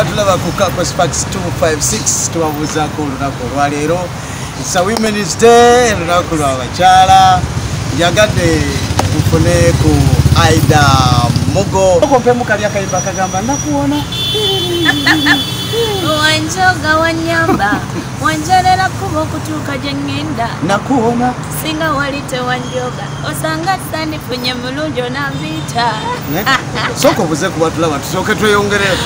Abatulaba ku Campus Fax 256 tubabuuzaako olunaku olwaleero. It's a Women's Day, olunaku lw'abakyala. Njagadde tufune ku Aida Mugo. Okompemu kali akayimba akagamba nakuwona. Wanjoga wanyamba, wanjalera kuba okutuuka gye ŋŋenda. Nakuwona. Singa wali tewanjoga, osanga sandifunye mulungi onambiita. Sooka obuze ku batulaba tusooke tweyongereyo.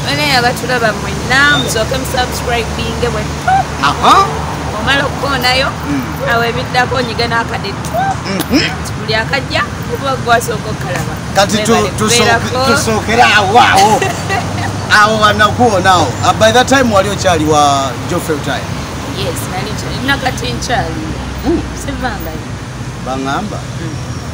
Bane abatulaba mwenna musooke musubscribinge bwe. Omala okukoonayo, awo ebiddako onyiga n'akadde. Buli akajja kuba gwasooka okukalaba. Kati tusookere awo awo. Awo wanakuwonawo. By that time wali okyali wa Geoffrey Lutaaya? Yes, nali nkyali. Nakati nkyali. Sivangayo. Baŋŋamba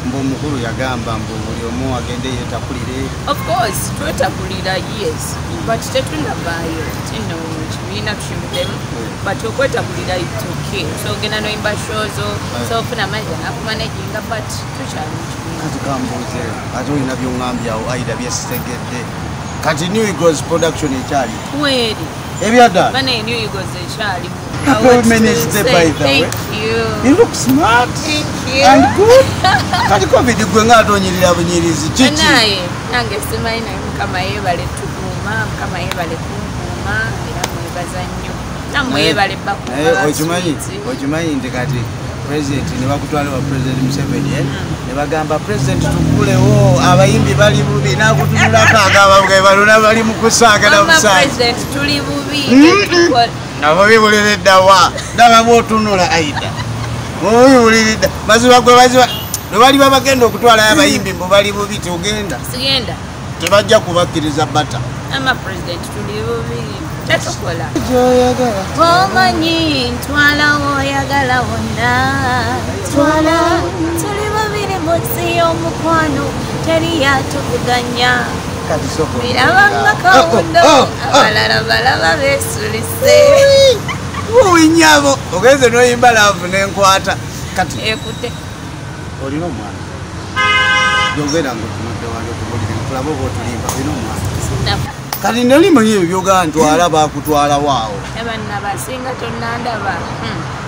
mbu omukulu yagamba mbu buli omu agende yeetakulire. Of course, twetakulira, yes. But tetunavaayo tino kibiina tukivuddemu. But okwetakulira it's okay. So ogenda n'oyimba shows, so ofuna manager n'akumanaginga, but tukyali mu kibiina. Kati kambuuze, ate olina by'oŋŋambye awo Aida byesitegedde. Kati New Eagles production ekyali? Weeri. Ebyadda? Bane New Eagles ekyali. Women's Day, by the way. Thank you. You look smart. Thank you. And good. Kati COVID gwe nga atonyirira bunyirizi kiki? Naye nange simanyi naye Mukama yeebale tukuuma, Mukama yeebale kunkuuma, era mwebaza nnyo. Nammwe yeebale bakuuma. Okimanyi nti kati President ne bakutwala wa President Museveni ne bagamba President tukulewo abayimbi bali bubi n'akutunulako agamba bwe balona bali mu kusaaga na busaaga. President tuli bubi. Nabo bibuliridda wa ndaba bw'otunula Aida. Obibuliridda mazima gwe mazima lwe bali babagenda okutwalayo abayimbi mbu bali bubi togenda. Sigenda. Tebajja kubakkiriza bata. Ama President tuli bubi. Tetukola. Omanyi ntwala woyagala wonna. Twala tuli babiri mu nsi y'omukwano teri yatuvuganya. Birabanga kawundo abalala balaba beesulise. Wuunyabo ogenze n'oyimba laavu n'enkwata. Kati ekute. Olina omwana? Yogera ng'otunudde wali okubulire nkulabe oba otulimba olina omwana? Kati nali manyi ebyo byogamba ntwala baakutwala waawo. Abanna basinga tonnandaba.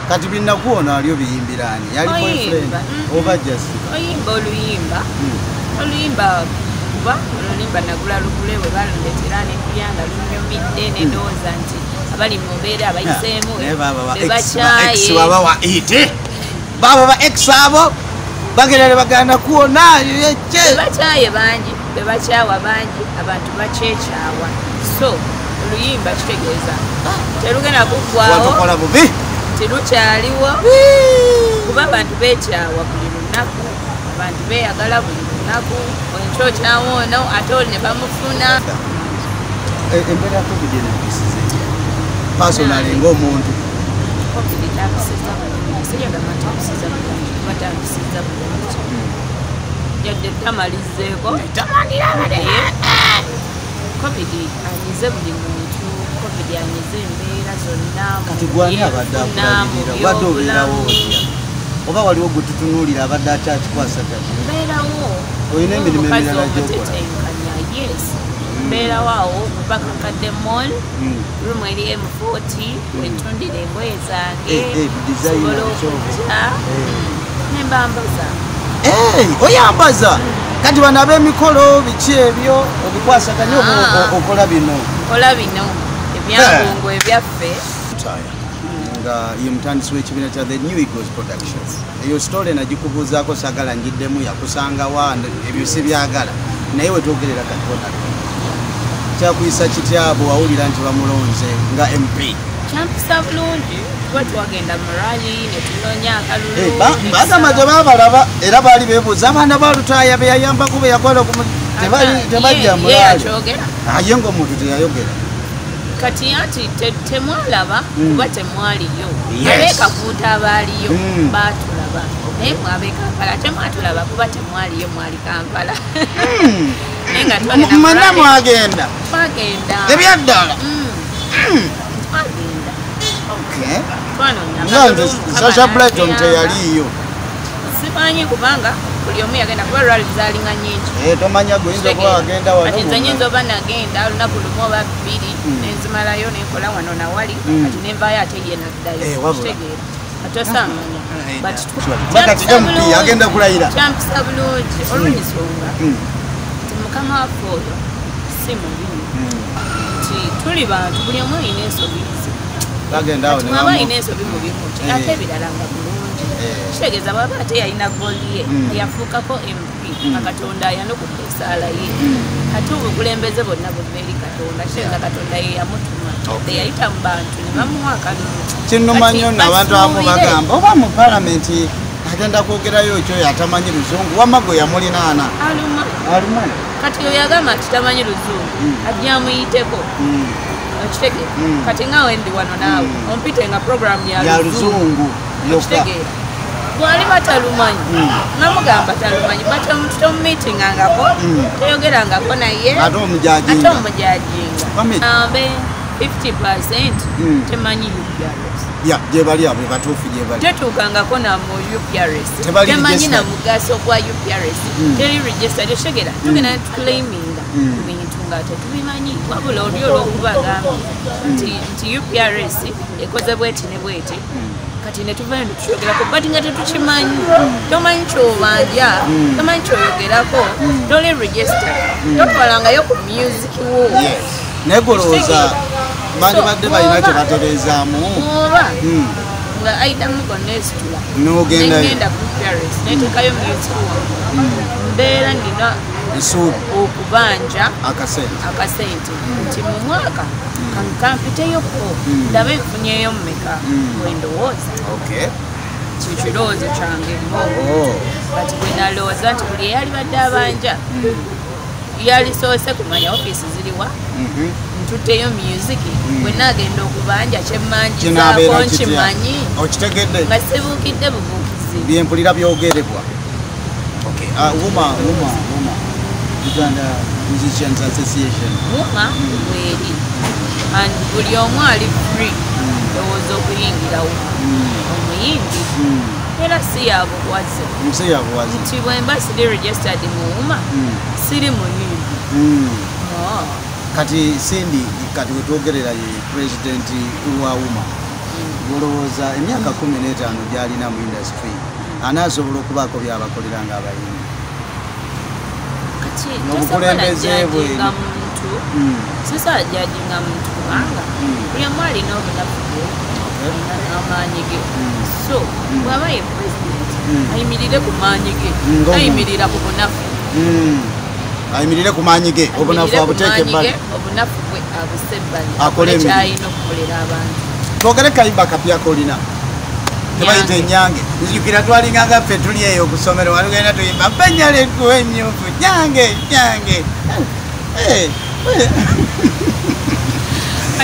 Kati binnakuwona wali obiyimbira ani? Yali boyfriend oba just? Oyimba oluyimba. Oluyimba kuba oluyimba nagula lugule bwe balundeetera ne mpulira nga lunyumidde ne ndowooza nti abali mu mbeera abayiseemu bebakyaye. Babawa ite. Baba ba ex abo bagenda ne baganda kuwona. Bebakyaye bangi, bebakyawa bangi, abantu bakyekyawa. So oluyimba kitegeeza terugenda kuggwawo. Watukola bubi. Terukyaliwo kuba abantu beekyawa buli lunaku, abantu beeyagala buli lunaku, enkyo ono ate oli ne bamufuna. Embeera ya COVID eno etya? Personally ng'omuntu. COVID tampisiza bulungi, sijagamba tampisiza bulungi kuba tampisiza bulungi. Yadde tamalizzeeko. COVID anyize buli muntu, COVID anyize embeera zonna. Kati gwani abadde akulabirira? Obadde obeerawo otya? Oba waliwo gwe tutunuulira abadde akyakikwasaganya? Mbeerawo. Olina emirimu emirala gy'okola? Yes. Mbeerawo awo kuba Kakadde Mall, room eri M40, wentundira engoye zange, nsobola okujja ne mbambaza. Oyambaza? Kati bano ab'emikolo biki ebyo obikwasaganya oba okola bino? Nkola bino ebyangungu ebyaffe. Nga ye mutandisi w'ekibiina kya The New Eagles Productions. Eyo story nagikubuuzaako saagala ngiddemu yakusangawa ebyo si byagala naye wetwogerera kati bona. Kyakuyisa kitya bwe wawulira nti bamulonze nga MP? Kyampisa bulungi kuba twagenda mu rally ne tunoonya akalulu. Bagamba tebabalaba era baali beebuuza abaana ba Lutaaya be yayambako be yakola tebajja mu rally. Ye ng'omuntu teyayogera. Kati anti temwalaba kuba temwaliyo. Abeekafuuta abaaliyo baatulaba. Naye mwe ab'e Kampala temwatulaba kuba temwaliyo mwali Kampala. Mwenna mwagenda? Twagenda. Ebyaddala? Twagenda. Nze Sasha Brighton teyaliiyo. Simanyi kubanga Buli omu yagenda kuba rally zaalinga nnyingi. Tomanya guyinza okuba agenda wano. Kati nze nyinza oba nagenda olunaku lumu oba bbiri nenzimalayo nenkola wano nawali kati nenvaayo ate ye naddayo. Kitegeera. Kati osaamanya. Kati MP agenda kulayira. Kyampisa bulungi olw'ensonga nti mukama waffe oyo si mubi. Nti tuli bantu buli omu alina ensobi ze. Mwaba alina ensobi mu bimu ate ebirala nga bulungi. Kitegeeza bw'aba ate yalina goal ye yafuukako MP nga Katonda ayanukudde essaala ye. Ate obukulembeze bwonna buva eri Katonda. Kitegeeza Katonda ye yamutuma. Teyayita mu bantu ne bamuwa akalulu. Kinnuma nnyo nno abantu abamu bagamba oba mu paalamenti agenda kwogerayo ekyo atamanyi luzungu wamma gwe yamulinaana. Aluma. Kati oyo agamba nti tamanyi luzungu ajja amuyiteko. Okitegeera. Kati nga we ndi wano naawe ompite nga program ya luzungu. Okitegeera. Bw'aliba talumanyi nga mugamba talumanyi but omuntu tomumiitingangako toyogerangako naye ate omujajinga. Ambe 50% temanyi UPRS. Ya gyebali abo batuufu gyebali. Tetuukangako na mu UPRS. Temanyi na mugaso gwa UPRS. Teri registered. Otegeera tugenda tuclaiminga ku bintu nga tetubimanyi wabula oli olw'okuba agambye nti UPRS ekoze bweti ne bweti. Kati ne tuvayo ne tukyogerako but nga tetukimanyi. Tomanyi ky'obanja, tomanyi ky'oyogerako, toli registered. Totwalangayo ku music wo. Yes. Naye golowooza bandibadde balina kye batereezaamu. Oba nga ayitamuko neesitula nengenda ku UPRS neteekayo music wange. Mbeera nina okubanja akasente nti mu mwaka kampiteyoko ndabe nfunyeyo mmeka bwe ndowooza. Kikirowoozo kyange but bwe nalowooza nti buli eyalibadde abanja yalisoose kumanya ofiisi ziriwa ntutteyo music bwe naagenda okubanja kyemmanjizaako nkimanyi okitegedde nga sibuukidde bubuukizi byempulira byogerebwa. UMA Uganda Musicians Association. UMA weeri and buli omu ali free ndowooza okuyingira UMA omuyimbi era si yabuwaze. Nti bwe mba siri registered mu UMA siri muyimbi. Kati Cindy kati wetwogerera ye president wa UMA olowooza emyaka 15 gy'alina mu industry anaasobola okubaako by'abakolera ng'abayimbi? Kati tosobola judginga muntu. Sisobola judginga muntu kubanga buli omu alina obunafu bwe alina n'amaanyi ge. So bw'aba ye president ayimirire ku maanyi ge, ayimirira ku bunafu. Ayimirire ku maanyi ge, obunafu abuteeke ebbali. Obunafu bwe abusse ebbali akole ky'alina okukolera abantu. Twogere kayimba akapya k'olina. Tebayita enyange. Nzijukira twalinganga ffe tuli eyo ku ssomero walugenda tuyimba mpenyala enkuba emyufu nyange nyange.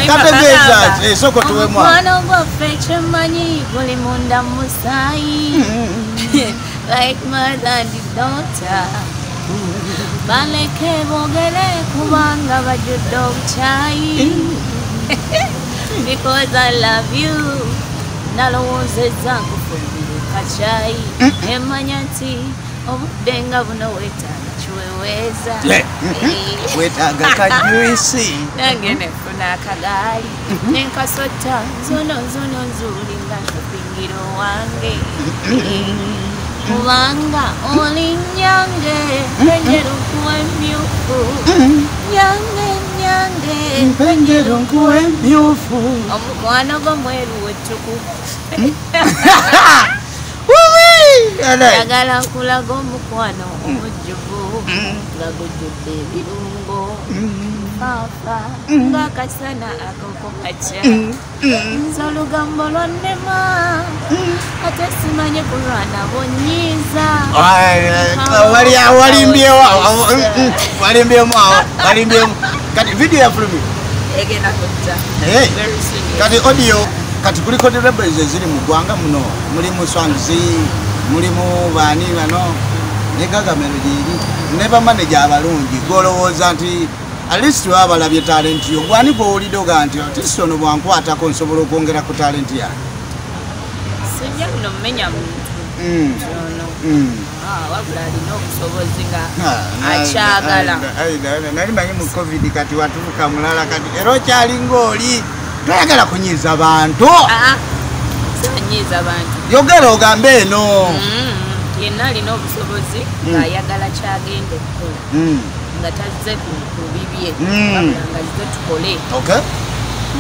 Kategeeza ki? Sooka otuweemu awo. Omukwano gwaffe kyemmanyi guli munda mu musaayi like mother and daughter. Baleke boogere kubanga bajjudde obukyayi because I love you. Nalowoozezza nkufumbire kacaayi emanya nti obudde nga buno weetaaga kiweweeza. Weetaaga kajuisi. Nange nefuna akagaali nenkasota nzuno nzuno nzuli nga nshopingira owange kubanga oli nyange enjeru nkuwa emyufu nyange nyange enjeru nkuwa emyufu omukwano gwo mweru wettuku. Njagala nkulaga omukwano omujjuvu nga gujjudde ebirungo faafa ng'akasana ak'okumakya. Nze olugambo lwannema ate simanye kulwana bw'onnyiiza. Walimbyemu awo, walimbyemu. Kati video yafulumye? Egenda kujja. Very soon. Kati audio kati kuliko rebels eziri mu ggwanga muno mulimu Swangs, mulimu baani bano ne Gagamel gyeri ne bamaneja abalungi gw'olowooza nti at least baba balabye talent yo gwani gw'owulidde oga nti at least ono bwankwatako nsobola okwongera ku talent yange? Sijja kuno mmenya muntu ono Wabula alina obusobozi nga akyagala. Nali manyi mu COVID kati watuuka mulala kati era okyalinga oli toyagala kunyiiza bantu. Sanyiiza bantu. Yogera ogambe eno. Yenna alina obusobozi ng'ayagala kyagenda okukola. Nga tazze ku bibye. Wabula nga azze tukole. Okay.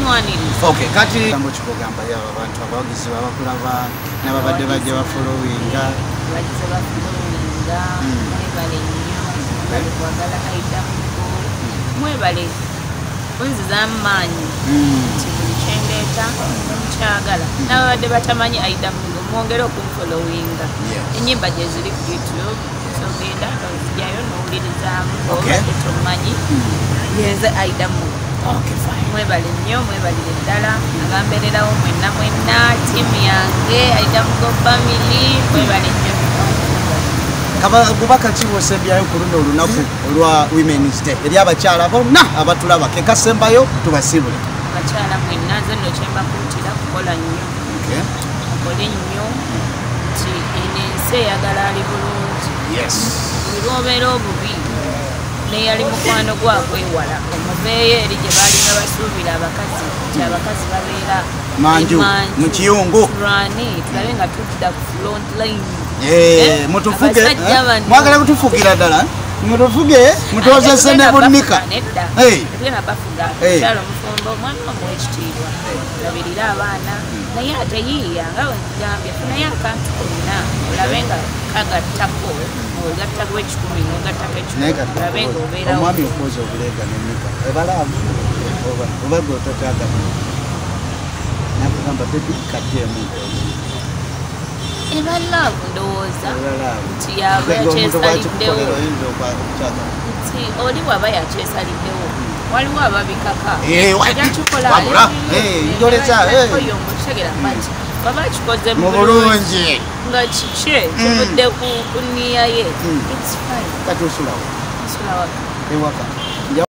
Mwaniriza. Okay, kati gambo kikugamba yaba abantu abawagizi babakulaba n'ababadde bajja bafollowinga. Bajja bafollowinga, mwebale nnyo, mwebale kwagala Aidah Mugo, mwebale kunzizaamu maanyi nti buli kyendeeta mukyagala. N'ababadde batamanyi Aidah Mugo mwongere okunfollowinga. Ennyimba gye ziri ku YouTube, ogenda ozigyayo n'owulirizaamu obadde tomanyi yenze Aidah Mugo. Okay, fine. Mwebale nnyo, mwebalire ddala, agambeererawo mwenna mwenna, ttiimu yange, Aidah Mugo family, mwebale nnyo. Bubaka ki bw'osembyayo ku luno olunaku olwa Women's Day eri abakyala bonna abatulaba ke kasembayo tubasiibule? Abakyala mwenna nze nno kye mbakuutira kukola nnyo. Mukole nnyo nti eno ensi eyagala ali bulungi. Buli lw'obeera obubi neyali mukwano gwakwewala omuveeyo eri gye baalinga basuubira abakazi nti abakazi babeera manju mu kiyungu. Tulwane tulabe nga tudda ku front line. Mutufuge, mwagala kutufugira ddala, mutufuge, mutwozese ne bunnika. Tetugenda bafuga, mukyala omufumbo omwana omuwa ekitiibwa, olabirire abaana, naye ate yiiya nga bwe nkugambye funayo akantu konna olabe nga kagattako, ogattako 10 n'ogattako 10 olabe nga obeerawo. Omwami okwoza obuleega n'ennika ebalaavu oba gwe otokyagala nakugamba bebi kaddeemu eba laavu ndowooza nti yaba yakyesaliddewo nti oli bw'aba yakyesaliddewo waliwo ababikaka yakikola omukitegera but baba akikoze mu bulungi nga kikye kivudde ku nniya ye, it's fine. Kati osulawo? Nsula waka. Ewaka?